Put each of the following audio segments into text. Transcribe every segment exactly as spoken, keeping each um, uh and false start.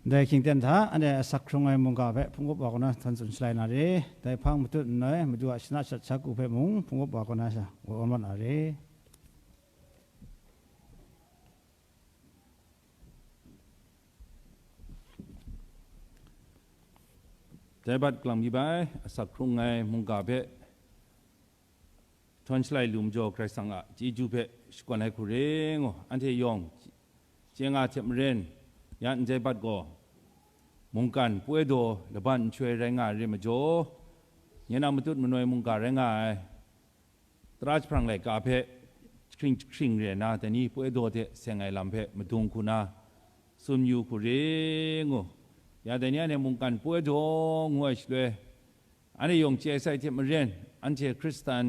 Ndai hkying ten hta, anhte asak hkrung ai mungga hpe hpung up wa kaw na htawn tsun shalai na re. Dai hpang matut nhtoi, Madu a shana shat sha ku hpe mung hpung up wa kaw na sha, wa awn mat na re. Dai bat kalang mi bai, asak hkrung ai mungga hpe htawn shalai lu majaw Karai Kasang a chyeju hpe shakawn ai hku re ngu, anhte yawng chye nga hte maren, ya ndai bat gaw mungkan poi daw laban nhtoi rai nga ai re majaw, nye na matut manoi mungga rai nga ai tara jahprang laika hpe jahkring jahkring re na, dai ni poi daw hte seng ai lam hpe madung hku na tsun yu hku re ngu. Ya dai ni anhte mungkan poi daw ngu ai shaloi, anhte yawng chye ai sai hte maren, anhte Hkristan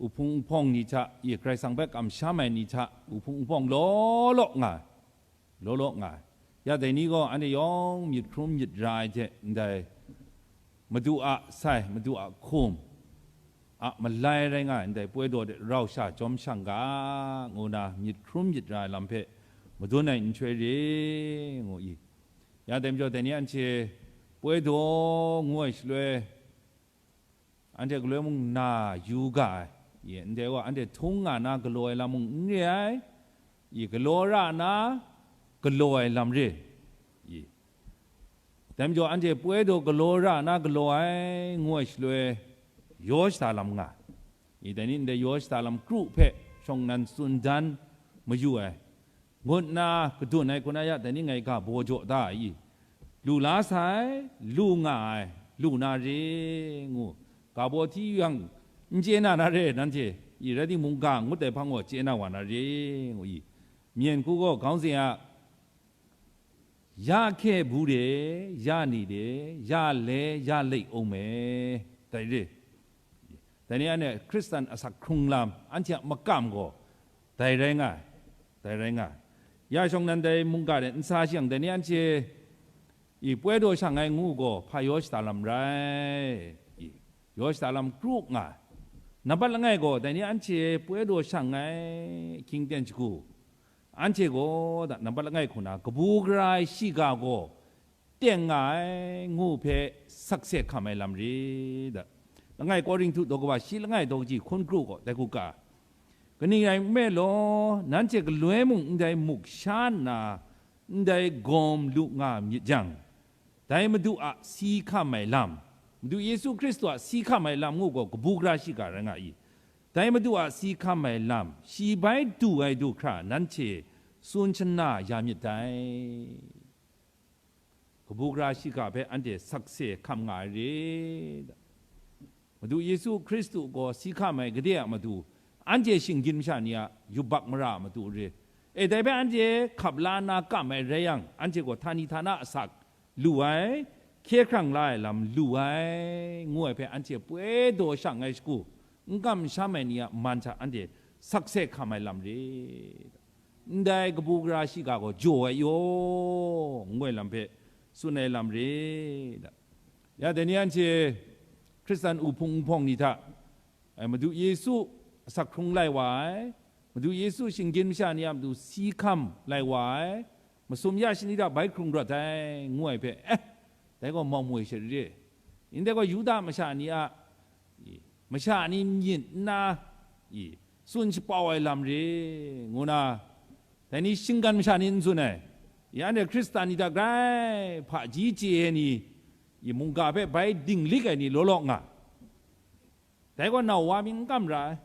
uhpung uhpawng ni hta, i Karai Kasang hpe kamsham ai ni hta, uhpung uhpawng law law nga ai, law law nga ai. Ya dai ni gaw anhte yawng myit hkrum myit ra ai hte ndai Madu a sai, Madu a hkum a malai rai nga ai ndai poi daw de rau sha jawm shang ga, ngu na myit hkrum myit ra ai lam hpe madun ai nhtoi re ngu i. Ya dai majaw, dai ni anhte poi daw ngu ai shaloi, anhte galoi mung na yu ga ai, i, ndai wa anhte htung nga na galaw ai lam mung n re ai, i, galaw ra na galaw ai lam re, i. Dai majaw, anhte poi daw galaw ra na galaw ai, ngu ai shaloi, yaw shada lam nga, i, dai ni ndai yaw shada lam kru hpe shawng nnan tsun dan mayu ai, ngut nna kadun ai hku na ya, dai ni ngai ga baw jaw da ai i, lu la sai, lu nga ai, lu na re ngu, ga baw hti yu yang, n chye na na re, nanhte, i, rai timung, ga ngut ai hpang gaw chye na wa na re ngu i, myen hku gaw, ခေါင်းစဉ် a, ya hkye bu de, ya ni de, ya le, ya late 'ung me, dai re. Dai ni anhte Hkristan asak hkrung lam, anhte a makam gaw dai rai nga ai, dai rai nga ai. Ya shawng nnan dai mungga de n sa shang, dai ni anhte i poi daw shang ai ngu gaw hpa yaw shada lam rai, i, yaw shada lam kru nga ai. Nambat langai gaw, dai ni anhte poi daw shang ai hkying ten shagu, anhte gaw da nambat langai hku na kabu gara ai shiga gaw teng nga ai ngu hpe sakse hkam ai lam re da. Langai Korinhtu daw kaba shi langai daw kaji hkun kru gaw dai hku ka, kaning rai nme law, nanhte galoi mung ndai muk sha nna ndai gawm lu nga myit jang, dai Madu a si hkam ai lam, Madu Yesu Hkristu a si hkam ai lam ngu gaw kabu gara shiga rai nga i? Dai Madu a si hkam ai lam, shi bai du ai du hkra nanhte tsun shana ya myit dai. Kabu gara shiga hpe anhte sakse hkam nga ai re. Madu Yesu Hkristu gaw si hkam ai gade a matu, anhte shinggyim masha ni a yubak mara a matu re. E, dai hpe anhte hkap la nna kam ai rai yang, anhte gaw htani htana asak lu ai, hkye hkrang la ai lam lu ai, ngu ai hpe anhte poi daw shang ai shagu, n kamsham ai ni a man hta anhte sakse hkam ai lam re. Ndai kabu gara shiga gaw jaw ai yaw, ngu ai lam hpe tsun ai lam re. Ya, dai ni anhte Hkristan uhpung nhpawng ni hta, ai, Madu Yesu asak hkrung lai wa ai, Madu Yesu shinggyim masha ni a matu si hkam lai wa ai, masum ya shani hta bai hkrung rawt ai, ngu ai hpe, eh, dai gaw mau moi sha re. Ndai gaw Yuda masha ni a, i, masha ni myit nna, i, tsun shapau ai lam re, ngu na, dai ni shinggan masha ni n tsun ai. I, anhte Hkristan ni hta grai hpaji chye ai ni, i, mungga hpe bai dinglik ai ni law law nga. Dai gaw nau wa mi n kam ra ai.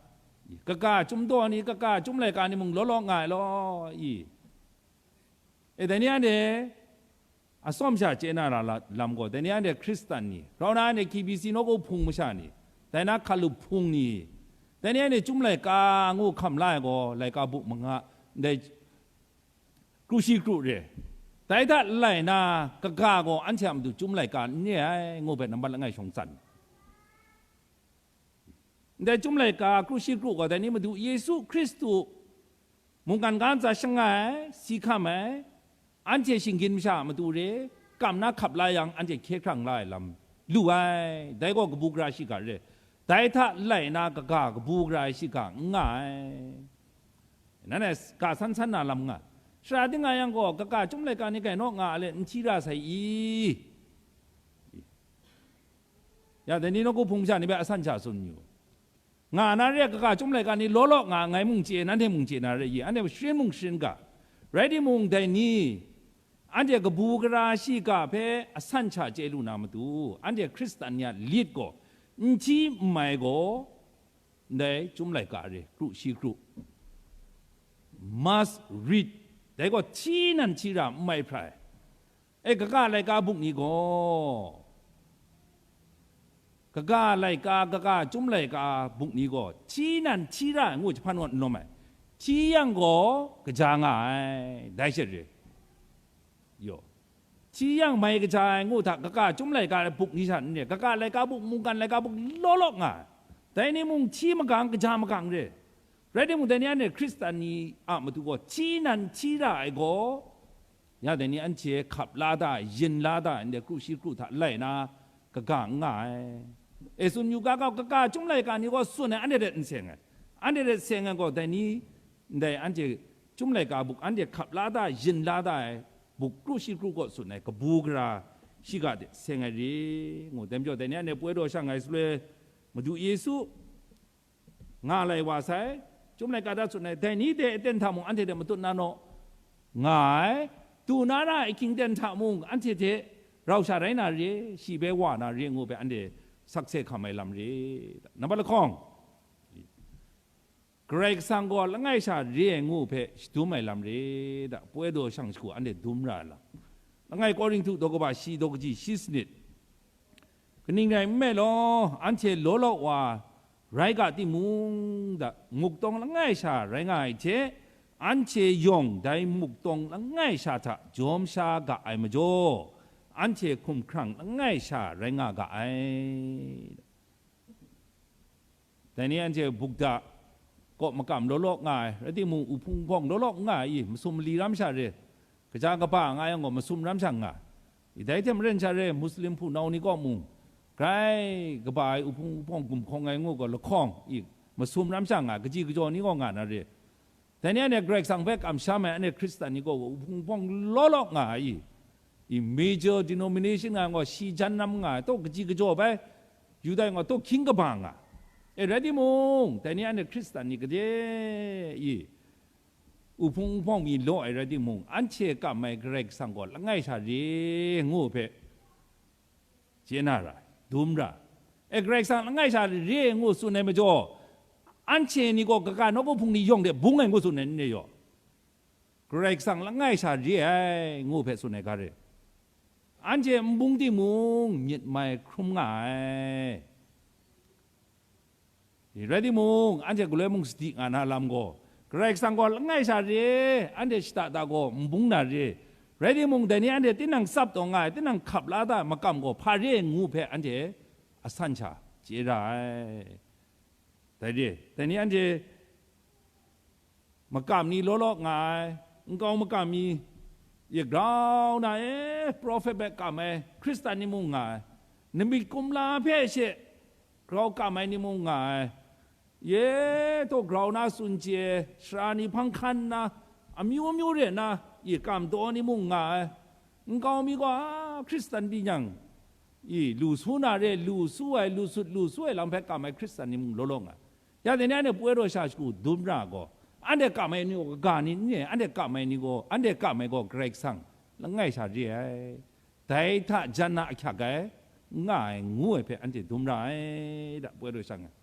Kaga chyum daw ni, kaga chyum laika ni mung law law nga ai law, i. E, dai ni anhte atsawm sha chye na ra la-, lam gaw, dai ni anhte Hkristan ni, grau na anhte K B C nawku hpung masha ni, dai na hkalup hpung ni, dai ni anhte chyum laika ngu hkam la ai gaw, laika bu manga, ndai kru shi kru re. Dai hta lai na, kaga gaw anhte a matu chyum laika n re ai, ngu hpe nambat langai shawng tsan. Ndai chyum laika kru shi kru gaw, dai ni Madu Yesu Hkristu mungkan ga ntsa shangai ai, si hkam ai, anhte shinggyim masha a matu re, kam na hkap la yang, anhte hkye hkrang la ai lam lu ai, dai gaw kabu gara shiga re, dai hta lai na kaga kabu gara ai shiga n nga ai. Nan e ga san san na lam nga, Sara ting nga yang gaw, kaga chyum laika ni gaw naw nga a let n hti ra sai i? Ya, dai ni nawku hpung masha ni hpe asan sha tsun yu. Nga na re ai kaga chyum laika ni law law nga, ngai mung chye, nanhte mung chye na re i? Anhte sharin mung sharin ga. Rai timung, dai ni, anhte kabu gara shiga hpe asan sha chye lu na matu, anhte Hkristan ni a lit gaw n hti n mai gaw, ndai chyum laika re, kru shi kru, must read, dai gaw hti nan hti ra n mai hprai. E, kaga laika buk ni gaw, kaga laika, kaga chyum laika buk ni gaw hti nan hti ra ai ngu jahpan gaw n lawm ai. Hti yang gaw kaja nga ai, dai she re. Yo. Hti yang mai kaja ai ngu hta, kaga chyum laika buk ni sha n re, kaga laika buk, mungkan laika buk law law nga ai. Dai ni mung hti magang, kaja magang re. Rai timung, dai ni anhte Hkristan ni a matu gaw hti nan hti ra ai gaw, ya dai ni anhte hkap la da, yin la da, ndai kru shi kru hta lai na, kaga n nga ai. E, tsun yu ga, ga, kaga chyum laika ni gaw tsun ai, anhte hte n seng ai. Anhte hte seng ai gaw, dai ni, ndai anhte chyum laika buk, anhte hkap la da, yin la da ai buk, kru shi kru gaw tsun ai, kabu gara shiga hte seng ai re, ngu, dai majaw, dai ni anhte poi daw shang ai shaloi, Madu Yesu nga lai wa sai, chyum laika hta tsun ai, dai ni hte aten hta mung anhte hte matut na naw nga ai, du na ra ai ahkying ten hta mung anhte hte rau sha rai na re, shi bai wa na re, ngu hpe anhte sakse hkam ai lam re. Nambat lahkawng, Karai Kasang gaw langai sha re ai ngu hpe shadum ai lam re da, poi daw shang shagu anhte dum ra ai lam. Langai Korinhtu daw kaba shi daw kaji shi sanit. Kaning rai nme law, anhte law law wa rai ga timung, da, muktawng langai sha rai nga ai hte, anhte yawng dai muktawng langai sha hta jawm sha ga ai majaw, anhte hkumhkrang langai sha rai nga ga ai. Dai ni anhte bukda kaw makam law law nga ai, rai timung, uhpung uhpawng law law nga ai, masum mali ram sha re, kaja kaba nga yang gaw masum ram sha nga ai. Dai hte maren sha re, Muslim hpunau ni kaw mung, grai kaba ai uhpung uhpawng gumhkawng ai ngu gaw lahkawng i, masum ram sha nga ai, kaji kajaw ni gaw nga na re. Dai ni anhte Karai Kasang hpe kamsham ai, anhte Hkristan ni gaw uhpung uhpawng law law nga ai i, i major denomination nga ai gaw shi jan ram nga ai, taw kaji kajaw bai, Yuda nga taw hkying kaba nga ai. E, rai timung, dai ni anhte Hkristan ni gade i, uhpung uhpawng mi law ai rai timung, anhte kam ai Karai Kasang gaw langai sha re ngu hpe, chye na ra, dum ra. E, Karai Kasang langai sha re ngu tsun ai majaw, anhte ni gaw kaga nawku hpung ni yawng de bung ai ngu tsun ai n re yaw? Karai Kasang langai sha re ai ngu hpe tsun ai ga re. Anhte n bung timung, myit mai hkrum nga ai. Rai timung, anhte galoi mung sadi nga na lam gaw, Karai Kasang gaw langai sha re, anhte shada da gaw n bung na re. Rai timung, dai ni anhte tinang tsap taw nga ai, tinang hkap la da ai makam gaw hpa re ai ngu hpe anhte asan sha chye ra ai. Dai re, dai ni anhte makam ni law law nga ai, nkau makam mi, ye grau na, e, prophet hpe kam ai Hkristan ni mung nga ai, namik kumla hpe she grau kam ai ni mung nga ai, ye taw grau na tsun chye, sara ni hpang hkan nna, amyu amyu re nna, ye kam daw ni mung nga ai, nkau mi gaw, a, Hkristan di nyang, i, lu su na re, lu su ai, lu sut lu su ai lam hpe kam ai Hkristan ni mung law law nga ai. Ya, dai ni anhte poi daw sha shagu dum ra gaw, anhte kam ai ni gaw kaga ni n re, anhte kam ai ni gaw, anhte kam ai gaw Karai Kasang langai sha re ai, dai hta jan na ahkyak ai, n nga ai, ngu ai hpe anhte dum ra ai, da, poi daw shang ai.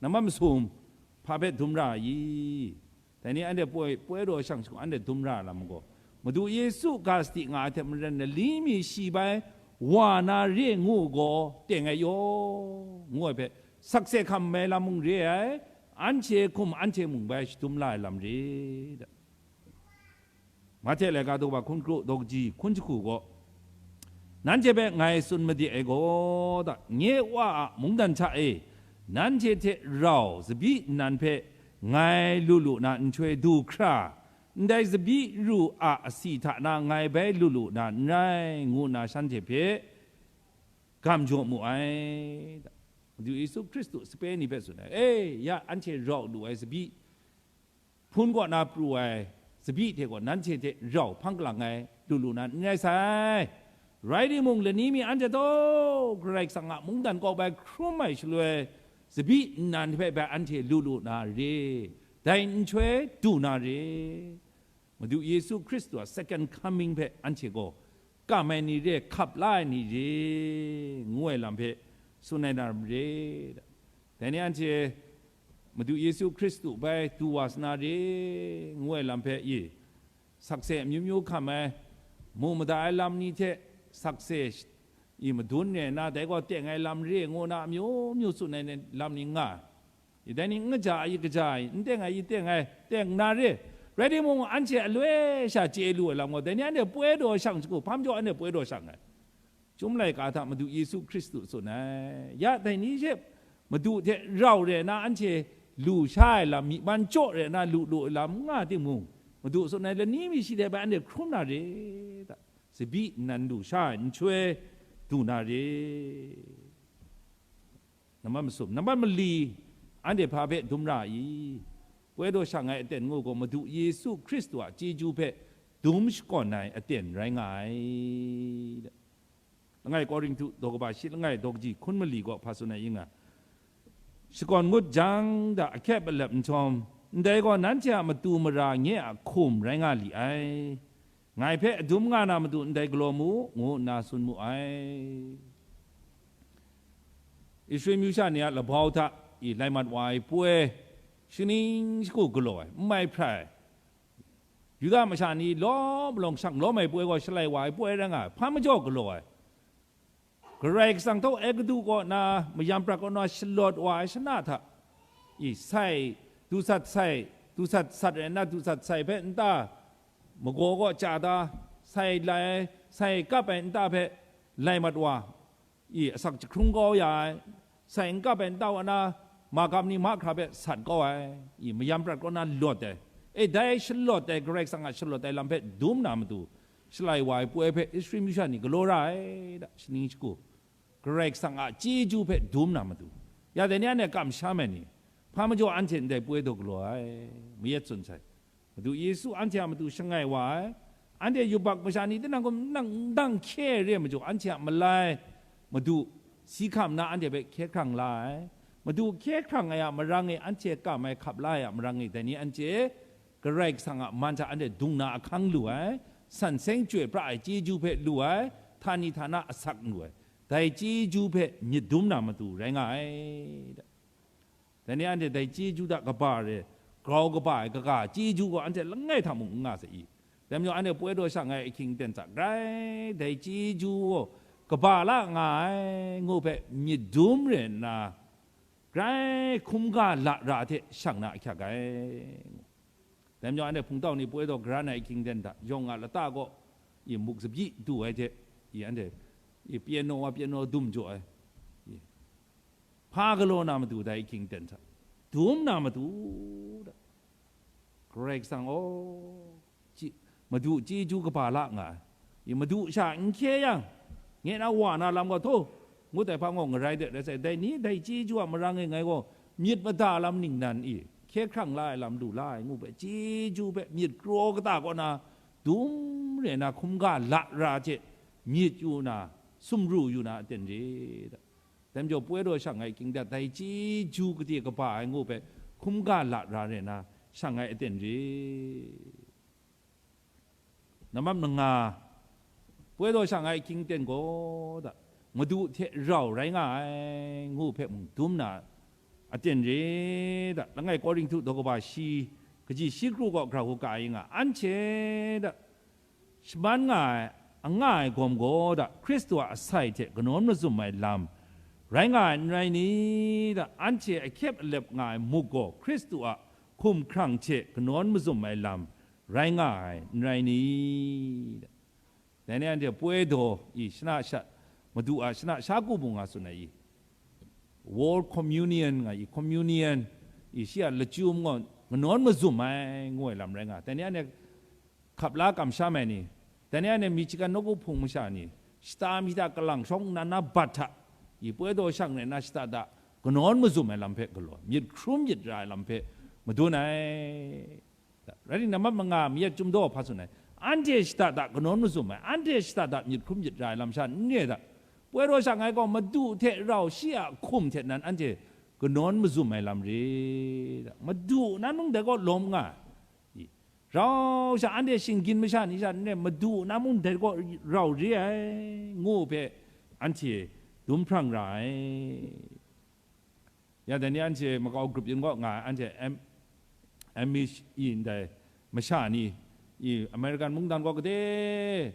Nambat masum, hpa hpe dum ra ai i? Dai ni anhte poi, poi daw shang shagu anhte dum ra ai lam gaw, Madu Yesu ga sadi nga ai hte maren, nali mi shi bai wa na re ngu gaw teng ai yaw, ngu ai hpe, sakse hkam ai lam mung re ai, anhte hkum anhte mung bai shadum la ai lam re, da. Mahte laika daw kaba hkun kru daw kaji hkun jahku gaw, nanhte hpe ngai tsun made ai gaw, da, nye Wa a mungdan hta e, nanhte hte rau tsabyi nnan hpe ngai lu lu na nhtoi du hkra, ndai tsabyi ru a asi hta na ngai bai lu lu na n rai, ngu nna shanhte hpe gam jaw mu ai. Madu Yesu Hkristu sape ni hpe tsun ai, e, ya, anhte rau lu ai tsabyi, hpun kaw na pru ai Tsabyi hte gaw nanhte hte rau hpang galang ai lu lu na n rai sai. Rai timung, lani mi anhte taw Karai Kasang a mungdan kaw bai hkrum ai shaloi, tsabyi nnan hpe bai anhte lu lu na re, dai nhtoi du na re. Madu Yesu Hkristu a second coming hpe anhte gaw kam ai ni re, hkap la ai ni re, ngu ai lam hpe tsun ai na re. Dai ni anhte Madu Yesu Hkristu bai du wa sa na re, ngu ai lam hpe, i, sakse amyu myu hkam ai, mu mada ai lam ni hte sakse i madun re na, dai gaw teng ai lam re, ngu na amyu myu tsun ai lam ni nga ai. I, dai ni n kaja ai, i kaja ai, n teng ai, i teng ai, teng na re. Rai timung, anhte aloi sha chye lu ai lam gaw, dai ni anhte poi daw shang shagu, hpa majaw anhte poi daw shang ai? Chyum laika hta Madu Yesu Hkristu tsun ai. Ya dai ni hte Madu hte rau re na anhte lu sha ai lam, myi man chyaw re na lu lu ai lam n nga timung, Madu tsun ai, lani mi shi hte bai anhte hkrum na re, da, tsabyi nnan lu sha ai nhtoi du na re. Nambat masum, nambat mali, anhte hpa hpe dum ra i? Poi daw shang ai aten ngu gaw, Madu Yesu Hkristu a chyeju hpe dum shakawn ai aten rai nga ai. Langai Korinhtu daw kaba shi langai daw kaji hkun mali gaw hpa tsun ai i nga, shakawn ngut jang da ahkyep alep nhtawm, ndai gaw nanhte a matu mara nye a hkum rai nga li ai. Ngai hpe adum nga na matu ndai galaw mu, ngu nna tsun mu ai. Israel myu sha ni a labau hta i lai mat wa ai poi, shaning shagu galaw ai, n mai hprai. Yuda masha ni lawm malawng shang lawm ai poi gaw shalai wa ai poi rai nga ai, hpa majaw galaw ai. Karai Kasang htaw Egutu kaw na, mayam prat kaw na shalawt wa ai shana hta, i, sai, dusat sai, dusat sat rai nna, dusat sai hpe nta magaw kaw chya da, sai lai ai, sai kap ai nta hpe lai mat wa, i, asak jahkrung kau ya ai, sai n kap ai nta wa na, makam ni mahkra hpe sat kau ai, i, mayam prat kaw na lawt ai, e, dai shalawt ai, Karai Kasang a shalawt ai lam hpe dum na matu, shalai wa ai poi hpe Israel myu sha ni galaw ra ai da, shaning shagu, Karai Kasang a chyeju hpe dum na matu, ya dai ni anhte kamsham ai ni, hpa majaw anhte ndai poi daw galaw ai, mayat tsun sai. Madu Yesu anhte a matu shangai wa ai, anhte yubak masha ni tinang gaw nang ndang hkye ai re ai majaw, anhte a malai Madu si hkam na anhte hpe hkye hkrang la ai. Madu hkye hkrang ai a marang e, anhte kam ai hkap la ai a marang e, dai ni anhte Karai Kasang a man hta anhte dung na ahkang lu ai, san seng chyoi pra ai chyeju hpe lu ai, htani htana asak lu ai, dai chyeju hpe myit dum na matu rai nga ai. Dai ni anhte dai chyeju hta kaba re, grau kaba ai kaga chyeju gaw anhte langai hta mung n nga sa i? Dai majaw anhte poi daw shang ai ahkying aten hta grai dai chyeju gaw kaba la nga ai, ngu hpe myit dum re nna, grai hkum ga lat ra hte shang na ahkyak ai. Dai majaw anhte hpungtau ni poi daw gara na ahkying aten hta, yawng a lata kaw i muk tsabyi du ai hte, i anhte i piano wa piano dum jaw ai, i hpa galaw na matu dai ahkying aten hta dum na matu da. Karai Kasang aw, chye-, Madu chyeju kaba la nga ai. I Madu sha n hkye yang, nye na wa na lam gaw, htaw, ngut ai hpa ngaw ngarai de rai sai, dai ni dai chyeju a marang e ngai gaw myit mada lam ningnan i, hkye hkrang la ai lam lu la ai, ngu hpe chyeju hpe myit kraw kata kaw na dum re na hkum ga lat ra hte myit yu na, sumru yu na aten re da. Dai majaw poi daw shang ai ahkying aten hta dai chyeju gade kaba ai ngu hpe hkum ga lat ra re na shang ai aten re. Nambat manga, poi daw shang ai ahkying aten gaw da, Madu hte rau rai nga ai ngu hpe mung dum na aten re da. Langai Korinhtu daw kaba shi, kaji shi kru gaw grau hku ka ai nga, anhte da, shaman nga ai, anga ai gawm gaw da, Hkristu a asai hte kanawn mazum ai lam rai nga ai n rai ni? Da, anhte ahkyep alep nga ai muk gaw Hkristu a hkumhkrang hte kanawn mazum ai lam rai nga ai n rai ni? Da, dai ni anhte poi daw i shana sha, Madu a shana sha ku mung nga tsun ai i, World Communion nga i, Communion i shi a lachyum gaw kanawn mazum ai ngu ai lam rai nga. Dai ni anhte hkap la kamsham ai ni, dai ni anhte Michigan nawku hpung masha ni, shata mi hta kalang shawng nna na bat hta, i poi daw shang rai na shata da kanawn mazum ai lam hpe galaw, myit hkrum myit ra ai lam hpe madun ai. Rai timung, nambat manga mayat chyum daw hpa tsun ai, anhte shada da kanawn mazum ai, anhte shada da myit hkrum myit ra ai lam sha n re ai da. Poi daw sha ngai gaw Madu hte rau shi a hkum hte nan anhte kanawn mazum ai lam re da. Madu nan mung dai gaw lawm nga ai. Rau sha anhte shinggyim masha ni sha n re, Madu nan mung dai gaw rau re ai, ngu hpe anhte dum hprang ra ai. Ya, dai ni anhte makau grup yin kaw nga ai, anhte M-, M H E ndai masha ni, i American mungdan kaw gade,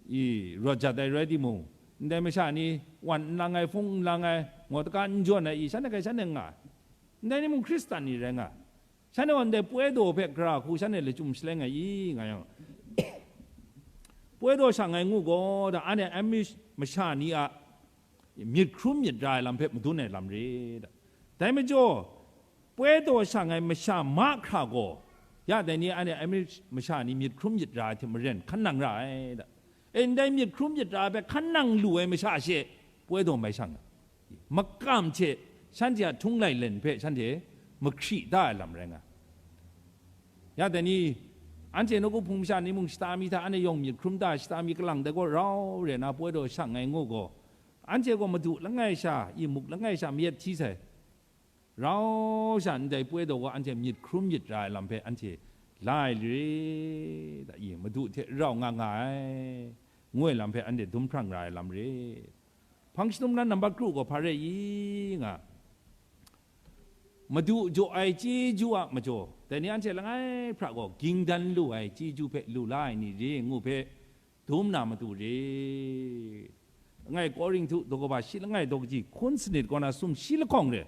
i rawt jat ai rai timung, ndai masha ni wan n lang ai, hpung n lang ai, ngaw taka n jawn ai, i shanhte hkai shanhte nga ai. Ndai ni mung Hkristan ni rai nga ai. Shanhte gaw ndai poi daw hpe gara hku shanhte lachyum shaleng ai i, nga yang, poi daw shang ai ngu gaw, da, anhte M H E masha ni a myit hkrum myit ra ai lam hpe madun ai lam re, da. Dai majaw, poi daw shang ai masha mahkra gaw, ya dai ni anhte M H E masha ni myit hkrum myit ra ai hte maren hkan nang ra ai, da. E, ndai myit hkrum myit ra ai hpe hkan nang lu ai masha she poi daw mai shang ai. Makam hte shanhte a htung lailen hpe shanhte mahkri da ai lam rai nga. Ya dai ni, anhte nawku hpung masha ni mung shata mi hta, anhte yawng myit hkrum da shata mi kalang dai gaw rau re na poi daw shang ai ngu gaw, anhte gaw Madu langai sha, i muk langai sha mayat hti sai. Rau sha ndai poi daw gaw anhte myit hkrum myit ra ai lam hpe anhte la ai li re, da, i Madu hte rau nga nga ai, ngu ai lam hpe anhte dum hprang ra ai lam re. Hpang shadum nan nambat kru gaw hpa re i nga, Madu jaw ai chyeju a majaw, dai ni anhte langai hpra gaw ging dan lu ai chyeju hpe lu la ai ni re ngu hpe dum na matu re. Langai Korinhtu daw kaba shi langai daw kaji hkun sanit kaw na sumshi lahkawng re.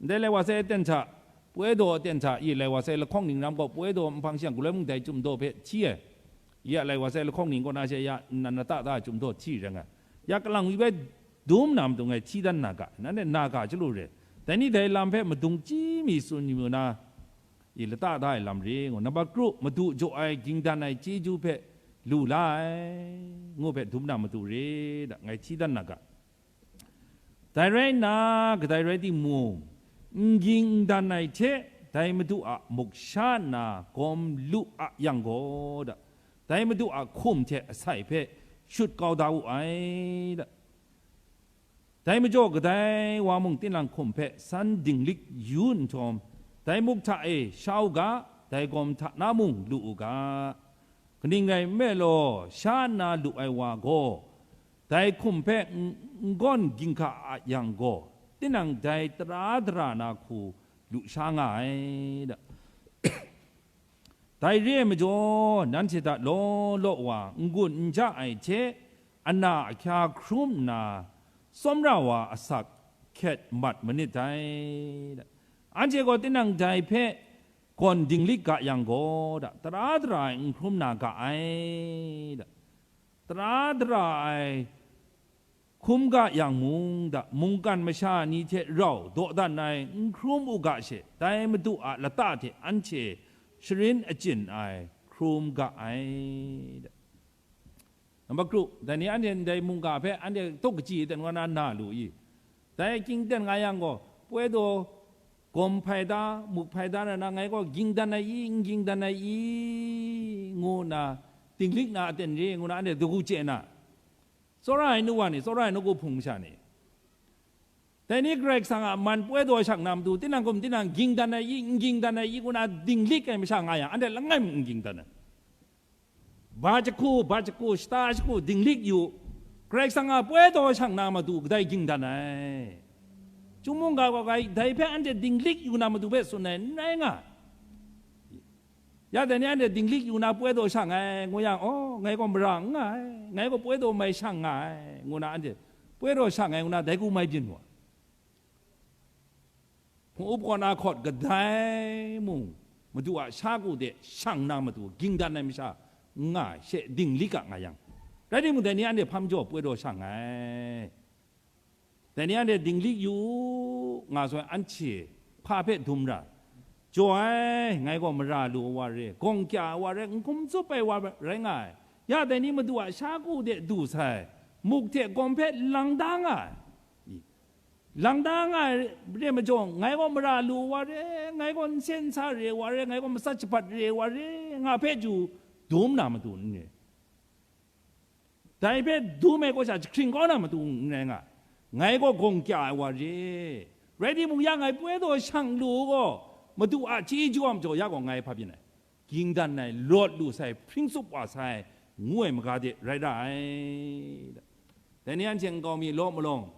Ndai lai wa sai aten hta, poi daw aten hta i lai wa sai lahkawng ning ram gaw poi daw nhpang shang galoi mung dai chyum daw hpe hti ai. Ya lai wa sai lahkawng ning kaw na she ya nnan lata da ai chyum daw hti rai nga. Ya kalang wi bai dum na matu ngai hti dan na ga, nanhte na ga chyalu re. Dai ni dai lam hpe madung chyi mi tsun yu na, i lata da ai lam re ngu, nambat kru, Madu jaw ai ging dan ai chyeju hpe lu la ai, ngu hpe dum na matu re, da, ngai hti dan na ga. Dai rai nna, kadai rai timung, n ging n dan ai hte, dai Madu a muk sha nna gawm lu a yang gaw, da, dai Madu a hkum hte asai hpe shut kau da wu ai, da. Dai majaw kadai wa mung tinang hkum hpe san dinglik yu nhtawm, dai muk hta e sha u ga, dai gawm hta na mung lu u ga. Kaning rai nme law, sha nna lu ai wa gaw, dai hkum hpe n-, n gawn ginhka a yang gaw, tinang dai tara dara na hku lu sha nga ai, da. Dai re ai majaw, nanhte hta law law wa n-gun n ja ai hte, ana ahkya hkrum nna, tsawmra wa asak hkyet mat manit dai. Anhte gaw tinang dai hpe gawn dinglik ga yang gaw, da, tara dara ai n hkrum na ga ai, da. Tara dara ai hkum ga yang mung, da, mungkan masha ni hte rau dawdan ai n hkrum u ga she, dai Madu a lata hte anhte sharin achyin ai hkrum ga ai, da. Nambat kru, dai ni anhte ndai mungga hpe anhte tawk kaji ten wa na na lu i? Dai ging ten nga yang gaw, poi daw gawm hpai da, muk hpai da na, na ngai gaw ging dan ai i, n ging dan ai i, ngu nna, dinglik na aten re, ngu na, anhte dagu chye na. Tsawra ai nu wa ni, tsawra ai nawku hpung masha ni, dai ni Karai Kasang a man poi daw shang na matu, tinang hkum tinang ging dan ai i, n ging dan ai i, ngu na, dinglik ai masha nga yang, anhte langai mung n ging dan ai. Ba jahku, ba jahku, shata jahku, dinglik yu. Karai Kasang a poi daw shang na matu kadai ging dan ai. Chyum mungga gaw dai hpe anhte dinglik yu na matu hpe tsun ai, n rai nga. Ya dai ni anhte dinglik yu na poi daw shang ai, ngu yang, oh, ngai gaw mara n nga ai, ngai gaw poi daw mai shang nga ai, ngu na anhte poi daw shang ai, ngu na dai hku mai byin wa. Hpung up kaw na hkawt kadai mung, Madu a sha ku de shang na matu ging dan ai masha n nga ai, she dinglik a nga yang. Rai timung, dai ni anhte hpa majaw poi daw shang ai. Dai ni anhte dinglik yu u nga sai, anhte hpa hpe dum ra? Jaw ai, ngai gaw mara lu ai wa re, gawng kya ai wa re, n hkum tsup ai wa rai nga ai. Ya dai ni Madu a sha ku de du sai, muk hte gawm hpe lang da nga ai. Lang da nga ai re majaw, ngai gaw mara lu wa re, ngai gaw nsen nsa re wa re, ngai gaw matsat shabat re wa re, nga hpe ju dum na matu n re. Dai hpe dum ai kaw sha jahkring kau na matu n rai nga, ngai gaw gawng kya ai wa re. Rai timung, ya ngai poi daw shang lu u gaw, Madu a chyeju a majaw ya gaw ngai hpa byin ai, ging dan ai, lawt lu sai, hpring tsup wa sai, ngu ai maga de rai ra ai. Dai ni anhte nkau mi law malawng,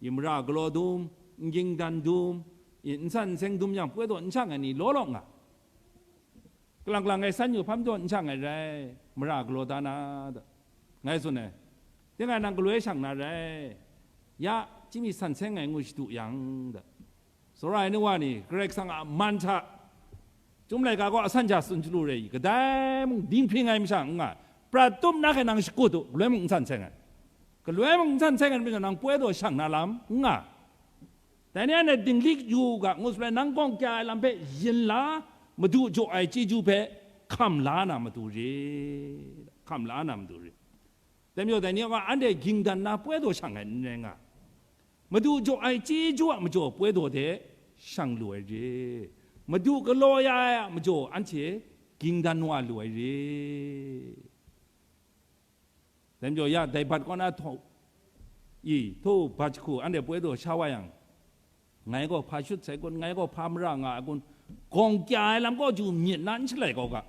mara galaw dum, n ging dan dum, n san n seng dum yang, poi daw n shang ai ni law law nga. Kalang kalang ngai san yu hpam daw n shang ai rai, mara galaw da na da, ngai tsun ai. Tingai nang galoi shang na rai, ya, chyinghkyi san seng ai ngu shadu yang da. Sara ai nu wa ni, Karai Kasang a man hta, Chyum laika gaw asan ja tsun chyalu re i, kadai mung dinghpring ai masha n nga, prat tup na hkai nang shakut u, galoi mung n san seng ai. Galoi mung n san seng ai majaw, nang poi daw shang na lam n nga. Dai ni anhte dinglik yu u ga, ngu shaloi nang gawng kya ai lam hpe yin la, Madu jaw ai chyeju hpe hkam la na matu re, hkam la na matu re. Dai majaw, dai ni a wa anhte ging dan na poi daw shang ai n rai nga. Madu jaw ai chyeju a majaw poi daw de shang lu ai re. Madu galaw ya ai a majaw anhte ging dan wa lu ai re. Dai majaw, ya dai bat kaw na htaw i, htaw bat jahku anhte poi daw sha wa yang, ngai gaw hpa shut sai kun, ngai gaw hpa mara nga ai kun, gawng kya ai lam kaw ju myit na n shalai kau ga,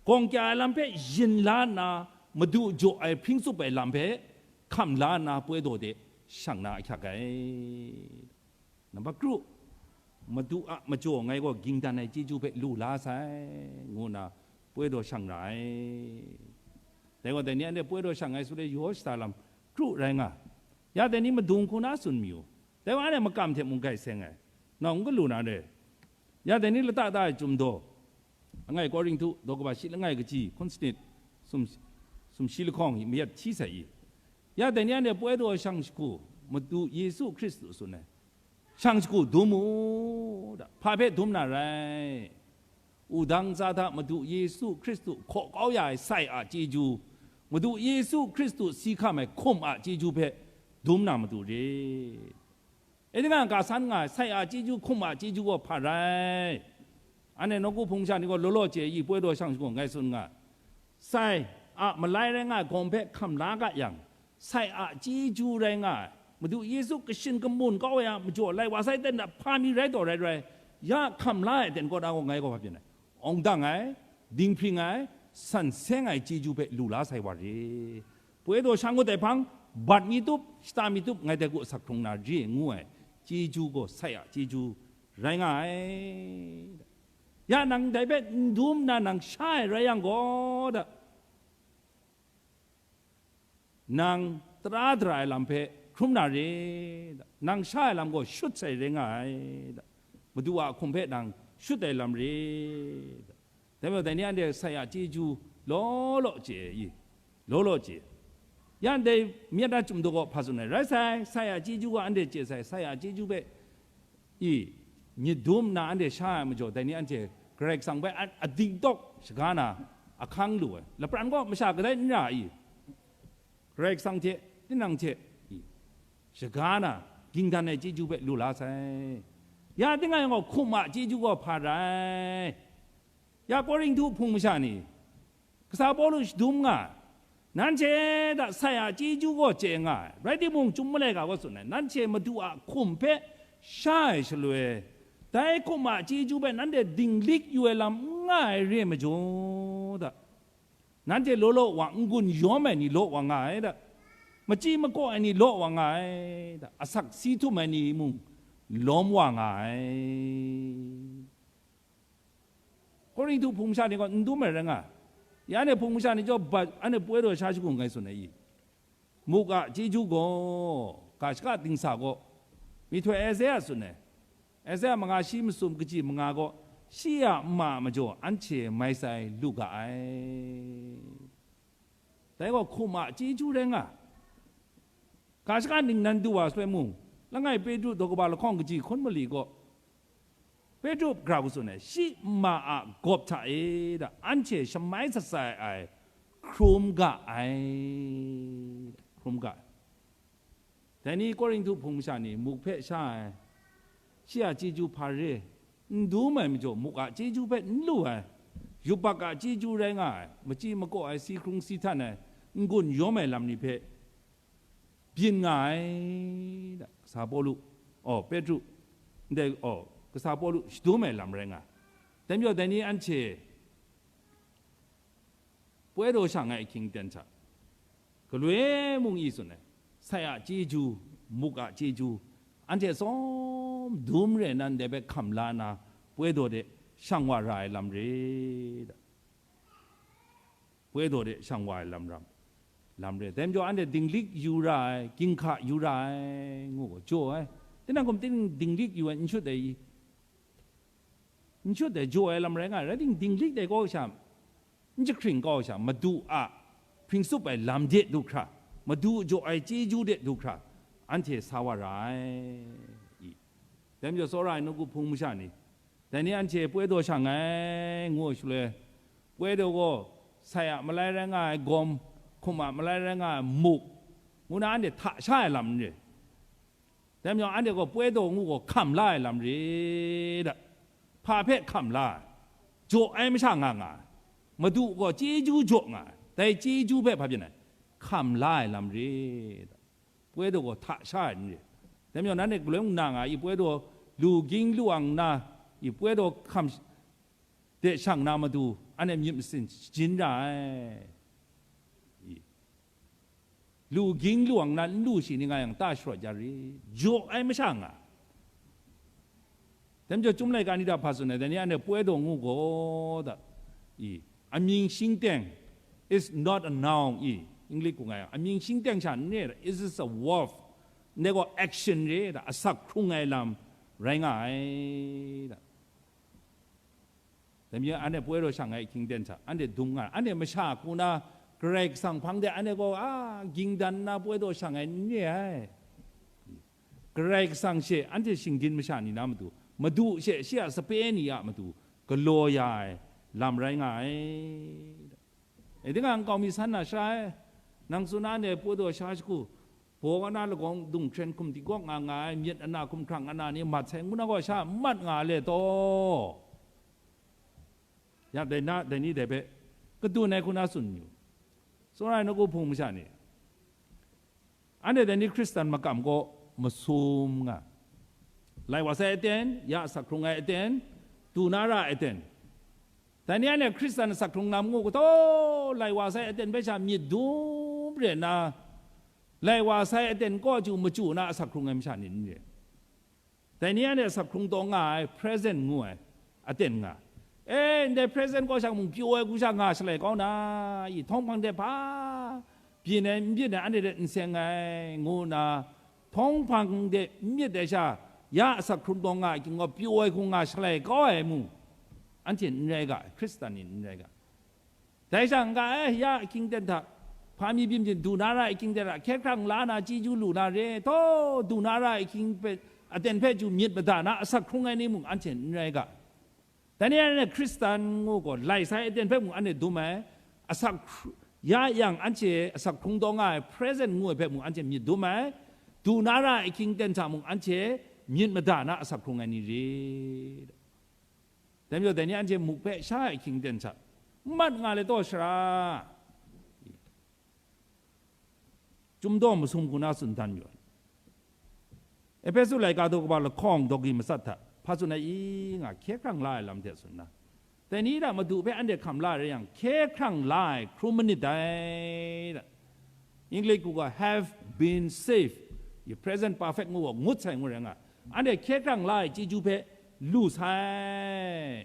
gawng kya ai lam hpe yin la nna, Madu jaw ai hpring tsup ai lam hpe hkam la nna, poi daw de shang na ahkyak ai. Nambat kru, Madu a majaw ngai gaw ging dan ai chyeju hpe lu la sai, ngu nna poi daw shang ra ai. Dai gaw, dai ni anhte poi daw shang ai sut e yaw shada lam kru rai nga, ya dai ni madung hku na tsun mi u. Dai wa anhte makam hte mung grai seng ai, nau n galu na re. Ya dai ni lata da ai Chyum daw, langai Korinhtu daw kaba shi langai kaji hkun sanit, sum, sumshi lahkawng mayat hti sai i? Ya dai ni anhte poi daw shang shagu Madu Yesu Hkristu tsun ai, shang shagu dum u da, hpa hpe dum na rai? Wudang ntsa hta Madu Yesu Hkristu hkaw kau ya ai sai a chyeju, Madu Yesu Hkristu si hkam ai hkum a chyeju hpe dum na matu re. E, tinang ga san nga ai sai a chyeju, hkum a chyeju gaw hpa rai? Anhte nawku hpung sha ni gaw law law chye i, poi daw shang shagu ngai tsun nga, sai a malai rai nga ai gawng hpe hkam la ga yang, sai a chyeju rai nga ai, Madu Yesu kashin kamun kau ai a majaw lai wa sai ten hta hpa mi rai taw rai rai, ya hkam la ai ten kaw na gaw ngai gaw hpa byin ai, awng dang ai, dinghpring ai, san seng ai chyeju hpe lu la sai wa re. Poi daw shang ngut ai hpang, bat mi tup, shata mi tup, ngai dai ku asak hkrung na re ngu ai chyeju gaw sai a chyeju rai nga ai. Ya nang dai hpe n dum nna nang sha ai rai yang gaw da, nang tara dara ai lam hpe hkrum na re da, nang sha ai lam gaw shut sai rai nga ai da, Madu a hkum hpe nang shut ai lam re da. Dai majaw, dai ni anhte sai a chyeju law law chye i, law law chye. Ya ndai myit na Chyum daw gaw hpa tsun ai, rai sai, sai a chyeju gaw anhte chye sai, sai a chyeju hpe i, myit dum nna anhte sha ai majaw, dai ni anhte Karai Kasang hpe a, ading tawk shaga na ahkang lu ai. Lapran gaw masha kadai n ra i? Karai Kasang hte, tinang hte i, shaga na, ging dan ai chyeju hpe lu la sai. Ya tingai gaw hkum a chyeju gaw hpa rai? Ya Korinhtu hpung masha ni, kasa Pawlu shadum nga ai, nanhte hta sai a chyeju gaw chye nga ai, rai timung, Chyum malai ga gaw tsun ai, nanhte Madu a hkum hpe sha ai shaloi, dai hkum a chyeju hpe nanhte dinglik yu ai lam n nga ai re ai majaw da, nanhte law law wa n-gun yawm ai ni law wa nga ai da, machyi makaw ai ni law wa nga ai da, asak si htum ai ni mung lawm wa nga ai. Korinhtu hpung masha ni gaw n dum ai rai nga ai. Ya anhte hpung masha ni chyawm bat, anhte poi daw sha shagu ngai tsun ai i? Muk a chyeju gaw, ga shaka dingsa gaw, myihtoi Esaia tsun ai, Esaia manga shi masum kaji manga gaw, shi a nma a majaw anhte mai sai lu ga ai. Dai gaw hkum a chyeju rai nga ai. Ga shaka ningnan du wa shaloi mung, langai Petru daw kaba lahkawng kaji hkun mali gaw, Petru gara ku tsun ai, shi nma a gawp hta e da, anhte shamai sat sai ai hkrum ga ai, hkrum ga ai. Dai ni Korinhtu hpung masha ni muk hpe sha ai, shi a chyeju hpa re, n dum ai majaw, muk a chyeju hpe n lu ai, yubak a chyeju rai nga ai, machyi makaw ai, si hkrung si htan ai, n-gun yawm ai lam ni hpe byin nga ai, da, kasa Pawlu, oh, Petru, ndai, oh, kasa Pawlu shadum ai lam rai nga ai. Dai majaw, dai ni anhte poi daw shang ai ahkying ten hta, galoi mung i tsun ai, sai a chyeju, muk a chyeju, anhte tsawm dum re nan dai hpe hkam la na, poi daw de shang wa ra ai lam re, da. Poi daw de shang wa ai lam ram, lam re. Dai majaw anhte dinglik yu ra ai, ginhka yu ra ai, ngu gaw jaw ai. Tinang hkum ting dinglik yu ai n shut ai i? N shut ai jaw ai lam rai nga ai, rai ting, dinglik dai kau sha, n jahkring kau sha, Madu a hpring tsup ai lam de du hkra, Madu jaw ai chyeju de du hkra, anhte sa wa ra ai i. Dai majaw, tsawra ai nawku hpung masha ni, dai ni anhte poi daw shang ai, ngu ai shaloi, poi daw gaw sai a malai rai nga ai gawm, hkum a malai rai nga ai muk, ngu na anhte hta sha ai lam n re. Dai majaw, anhte gaw poi daw ngu gaw hkam la ai lam re, da. Hpa hpe hkam la ai? Jaw ai masha nga nga ai. Madu gaw chyeju jaw nga ai. Dai chyeju hpe hpa byin ai? Hkam la ai lam re, da. Poi daw gaw hta sha ai n re. Dai majaw, nanhte galoi mung na nga i, poi daw lu ging lu ang nna, i, poi daw hkam de shang na matu, anhte myit masin shajin ra ai. I. Lu ging lu ang na n lu shi ni nga yang ta sharawt ya ri, jaw ai masha nga. Dai majaw, Chyum laika ni hta hpa tsun ai, dai ni anhte poi daw ngu gaw, da, i, amying shingteng, is not a noun, i, English hku nga yang, amying shingteng sha n re, it is a verb, ndai gaw action re, da, asak hkrung ai lam rai nga ai, da. Dai majaw, anhte poi daw shang ai ahkying ten hta, anhte dum nga ai, anhte masha hku na Karai Kasang hpang de anhte gaw, a, ging dan nna poi daw shang ai n re ai. Karai Kasang she anhte shinggyim masha ni na matu, Madu she shi a sape ni a matu galaw ya ai lam rai nga ai. E, tinang nkau mi san na sha ai, nang tsun na anhte poi daw sha shagu, baw nga na lagawng dung hkren hkum di gawk nga nga ai, myit ana hkumhkrang ana ni mat sai ngu na gaw sha mat nga le taw? Ya, dai na, dai ni dai hpe kadun ai hku na tsun yu. Tsawra ai nawku hpung masha ni, anhte dai ni Hkristan makam kaw masum nga, lai wa sai aten, ya asak hkrung ai aten, du na ra ai aten. Dai ni anhte Hkristan asak hkrung lam ngu kataw, lai wa sai aten hpe sha myit dum re nna, lai wa sai aten kaw chyu machyu na asak hkrung ai masha ni n re. Dai ni anhte asak hkrung taw nga ai, present ngu ai, aten nga. E, ndai present kaw sha mung pyaw ai hku sha nga shalai kau na, i, htawng hpang de hpa byin ai, n byin ai, anhte hte n seng ai, ngu nna, htawng hpang de n myit ai sha, ya asak hkrung taw nga ai, gingaw pyaw ai hku nga shalai kau ai mung, anhte n rai ga, Hkristan ni n rai ga. Dai sha n ga ai, ya ahkying ten hta, hpa mi byin byin du na ra ai ahkying ten hta, hkye hkrang la na chyeju lu na re, taw, du na ra ai ahkying hpe, aten hpe chyu myit mada na asak hkrung ai ni mung anhte n rai ga. Dai ni anhte Hkristan ngu gaw, lai sai aten hpe mung anhte dum ai, asak hkr-, ya yang anhte asak hkrung taw nga ai, present ngu ai hpe mung anhte myit dum ai, du na ra ai ahkying ten hta mung anhte myit mada na asak hkrung ai ni re. Dai majaw, dai ni anhte muk hpe sha ai ahkying ten hta, n mat nga le taw, sara? Chyum daw masum hku na tsun dan yu ai. Ehpesu laika daw kaba lahkawng daw kagyi matsat hta, hpa tsun ai i nga, hkye hkrang la ai lam hte tsun na, dai ni hta Madu hpe anhte hkam la ai rai yang, hkye hkrang la ai hkrum manit dai, da. English hku ga have been saved, i, present perfect ngu gaw ngut sai ngu rai nga, anhte hkye hkrang la ai chyeju hpe lu sai.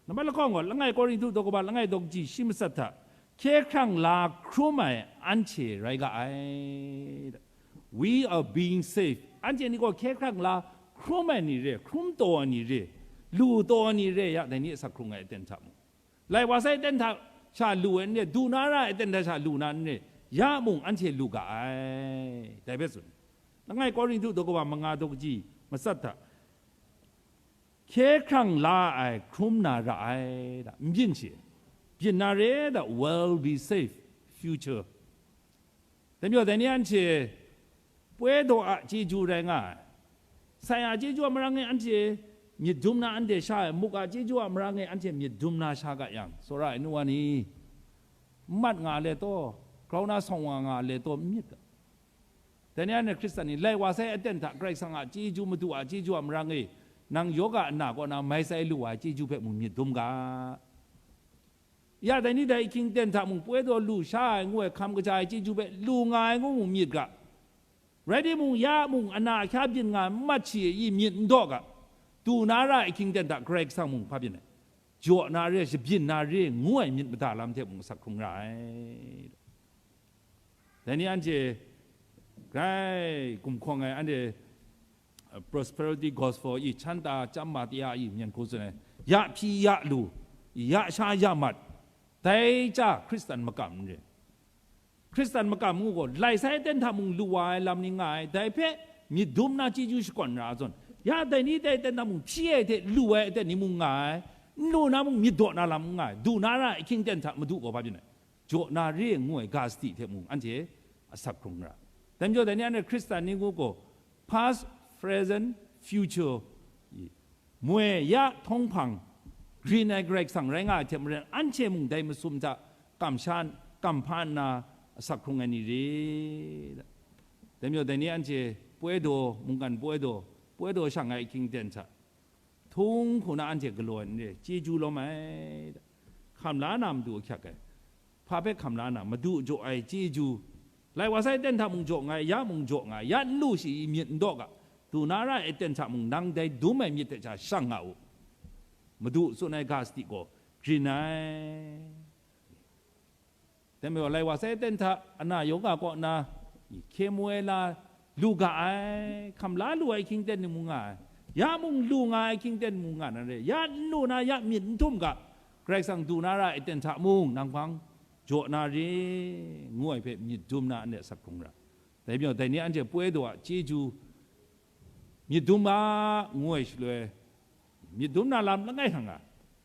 Nambat lahkawng gaw, langai Korinhtu daw kaba langai daw kaji shi matsat hta, hkye hkrang la hkrum ai anhte rai ga ai. We are being saved. Anhte ni gaw hkye hkrang la hkrum ai ni re, hkrum taw ai ni re, lu taw ai ni re, ya dai ni asak hkrung ai aten hta mung, lai wa sai aten hta sha lu ai n re, du na ra ai aten hta sha lu na n re, ya mung anhte lu ga ai, dai hpe tsun. Langai Korinhtu daw kaba manga daw kaji matsat hta, hkye hkrang la ai hkrum na ra ai, da, n byin shi, byin na re, da, will be saved, future. Dai majaw, dai ni anhte poi daw a chyeju rai nga ai. Sai a chyeju a marang e anhte myit dum na anhte sha ai, muk a chyeju a marang e anhte myit dum na sha ga yang, tsawra ai nu wa ni, n mat nga le taw, grau na sawng wa nga le taw, n myit ga. Dai ni anhte Hkristan ni, lai wa sai aten hta Karai Kasang a chyeju, Madu a chyeju a marang e, nang yoga ana kaw na mai sai lu wa ai chyeju hpe mung myit dum ga. Ya dai ni dai ahkying ten hta mung poi daw lu sha ai ngu ai hkam kaja ai chyeju hpe lu nga ai ngu mung myit ga. Rai timung, ya mung ana ahkya byin nga ai mat shi i myit n daw ga. Du na ra ai ahkying ten hta Karai Kasang mung hpa byin ai. Jaw na re, shabyin na re ngu ai myit mada lam hte mung asak hkrung ra ai. Dai ni anhte grai gumhkawng ai, anhte, uh, prosperity gospel i, chanta chyam ma taya i, myen hku tsun ai, ya hpyi ya lu, ya sha ya mat, dai hta Hkristan makam n re. Hkristan makam ngu gaw, lai sai aten hta mung lu wa ai lam ni nga ai, dai hpe myit dum na chyeju shakawn ra ai zawn, ya dai ni dai aten hta mung hpyi ai hte lu ai aten ni mung nga ai, n lu na mung myit daw na lam n nga ai, du na ra ai ahkying ten hta Madu gaw hpa byin ai. Jaw na re ngu ai ga sadi hte mung anhte asak hkrung ra. Dai majaw, dai ni anhte Hkristan ni ngu gaw, past, present, future, moi ya, htawng hpang, grin ai Karai Kasang rai nga ai hte maren, anhte mung dai masum hta kamsha, kamhpa nna asak hkrung ai ni re. Dai majaw, dai ni anhte poi daw, mungkan poi daw, poi daw shang ai ahkying ten hta, htung hku na anhte galaw ai n re, chyeju lawm ai, hkam la na Madu ahkyak ai. Hpa hpe hkam la na, Madu jaw ai chyeju, lai wa sai aten hta mung jaw nga ai, ya mung jaw nga ai, ya n lu shi i myit n daw ga, du na ra ai aten hta mung nang dai dum ai myit hte sha shang nga u. Madu tsun ai ga sadi gaw grin ai. Dai majaw, lai wa sai aten hta ana yoga kaw na, hkye mu ai la lu ga ai, hkam la lu ai ahkying ten ni mung nga ai, ya mung lu nga ai ahkying ten mung nga na re, ya n lu na, ya myit n htum ga, Karai Kasang du na ra ai aten hta mung nang hpang jaw na re, ngu ai hpe myit dum na anhte asak hkrung ra. Dai majaw, dai ni anhte poi daw a chyeju myit dum a, ngu ai shaloi, myit dum na lam langai hkra nga.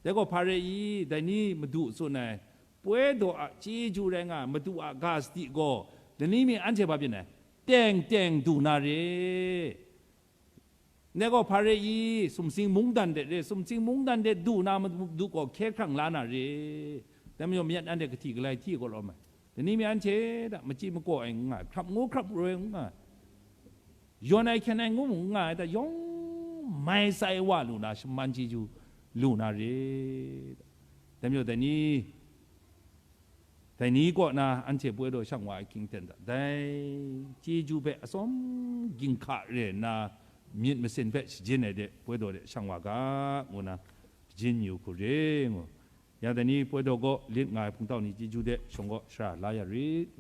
Dai gaw hpa re i, dai ni Madu tsun ai, poi daw a chyeju rai nga ai Madu a ga sadi gaw, lani mi anhte hpa byin ai, teng teng du na re. Dai gaw hpa re i, sumsing mungdan de re, sumsing mungdan de du na Madu gaw hkye hkrang la na re. Dai majaw, myit anhte kahti galai hti gaw lawm ai. Lani mi anhte hta machyi makaw ai n nga ai, hkrap ngu hkrap roi n nga ai, yawn ai hkyen ai ngu mung n nga ai hta, yawng mai sai wa lu na, shaman chyeju lu na re. Dai majaw, dai ni, dai ni kaw na anhte poi daw shang wa ai ahkying ten hta, dai chyeju hpe atsawm ginhka re nna, myit masin hpe shajin ai de, poi daw de shang wa ga, ngu na, shajin yu hku re, ngu. Ya dai ni poi daw gaw lit nga ai hpungtau ni chyeju de shawng gaw shara la ya rit.